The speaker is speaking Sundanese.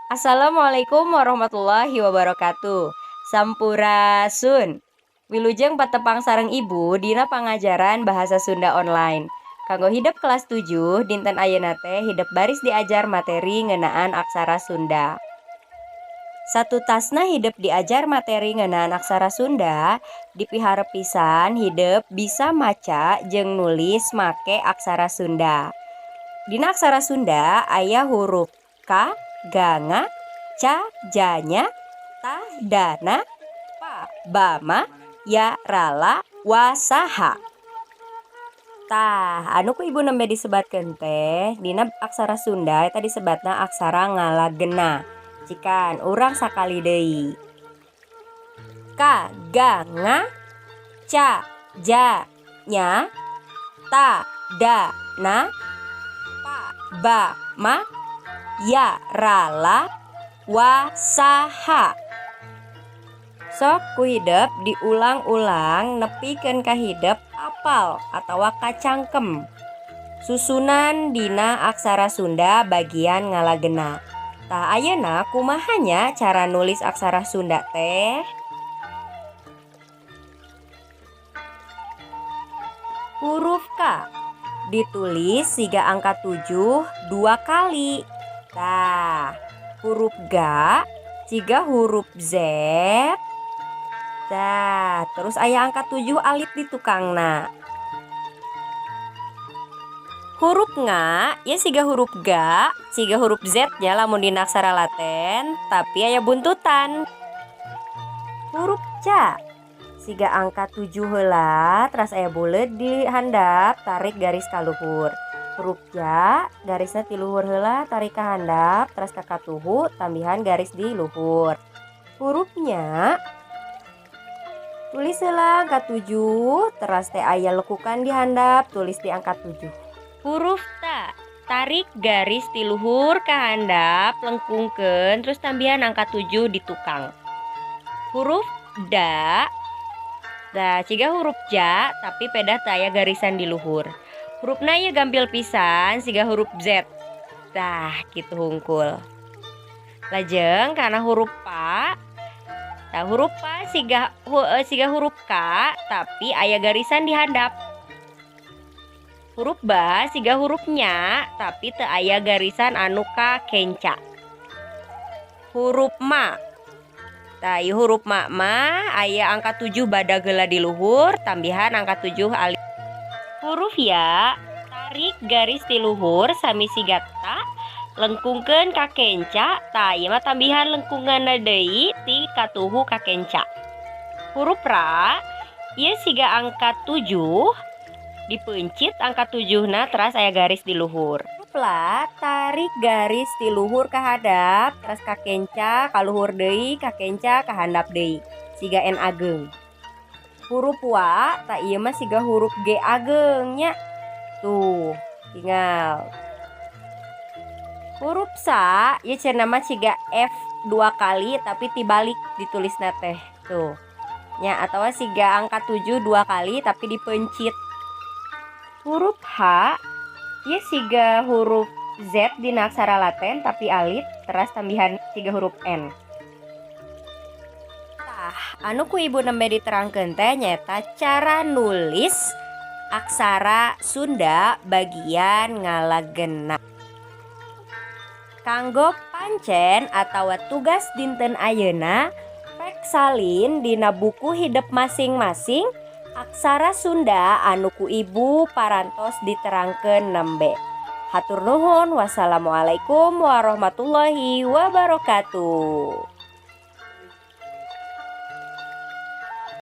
Assalamualaikum warahmatullahi wabarakatuh. Sampurasun. Wilujeng patepang sareng Ibu dina pangajaran Bahasa Sunda online. Kanggo hidep kelas 7, dinten ayeuna teh hidep baris diajar materi ngeunaan aksara Sunda. Satutasna hidep diajar materi ngeunaan aksara Sunda, dipiharep pisan hidep bisa maca jeung nulis make aksara Sunda. Dina aksara Sunda aya huruf K, Ga, Nga, Ca, Ja, Nya, Ta, Da, Na, Pa, Ba, Ma, Ya, Ra, La, Wa, Sa, Ha. Tah, anu ku ibu nembe disebatkeun teh dina aksara Sunda eta disebatna aksara ngalagena. Cikan urang sakali deui. K, Ga, Nga, Ca, Ja, Nya, Ta, Da, Na, Pa, Ba, Ma, Ya, Ra, La, Wa, Sa, Ha. Sok ku hidep diulang-ulang nepikeun ka hidep apal atawa kacangkem susunan dina aksara Sunda bagian ngalagena. Tah, ayeuna kumaha nya cara nulis aksara Sunda teh? Huruf K ditulis siga angka 7 dua kali. Tah, huruf G siga huruf Z. Tah, terus aya angka 7 alit di tukangna. Huruf nga ya siga huruf G, siga huruf Z nya lamun dina aksara Latin, tapi aya buntutan. Huruf C siga angka 7 heula, teras aya buleud di handap, tarik garis ka luhur. Huruf Ja garisna ti luhur heula, tarik ka handap, teras ka katuhu, tambihan garis di luhur. Huruf nya tulis heula angka 7, teras teh aya lekukan di handap, tulis di angka 7. Huruf Ta tarik garis ti luhur ka handap, lengkungkeun, terus tambihan angka 7 di tukang. Huruf Da, tah siga huruf Ja tapi pedah teu aya garisan di luhur. Hurufna ieu gampil pisan siga huruf Z. Tah, kitu hungkul. Lajeng kana huruf Pa. Tah, huruf Pa siga huruf K tapi aya garisan di handap. Huruf Ba siga huruf Nya tapi teu aya garisan anu ka kenca. Huruf Ma. Tah, ieu huruf Ma mah aya angka 7 badag heula di luhur, tambihan angka 7 alit. Huruf Ya tarik garis ti luhur sami siga ta, lengkungkeun ka kenca, tah ieu mah tambihan lengkunganna deui ti katuhu ka kenca. Huruf Ra ieu siga angka 7, dipeuncit angka 7-na teras aya garis di luhur. Huruf La tarik garis ti luhur ka handap, teras ka kenca, ka luhur deui, ka kenca, ka handap deui, siga N ageng. Huruf Wa tah ieu mah siga huruf G ageng nya. Tuh, tinggal. Huruf Sa ieu cenah mah siga F dua kali tapi tibalik ditulisna teh. Tuh. Nya atawa siga angka 7 dua kali tapi dipeuncit. Huruf H ieu siga huruf Z dina aksara Latin tapi alit teras tambihan siga huruf N. Tah, anu ku ibu nembe diterangkeun teh nyaeta cara nulis aksara Sunda bagian ngalagena. Kanggo pancen atawa tugas dinten ayeuna, pek salin dina buku hidep masing-masing aksara Sunda anu ku ibu parantos diterangkeun nembe. Hatur nuhun, wassalamualaikum warahmatullahi wabarakatuh.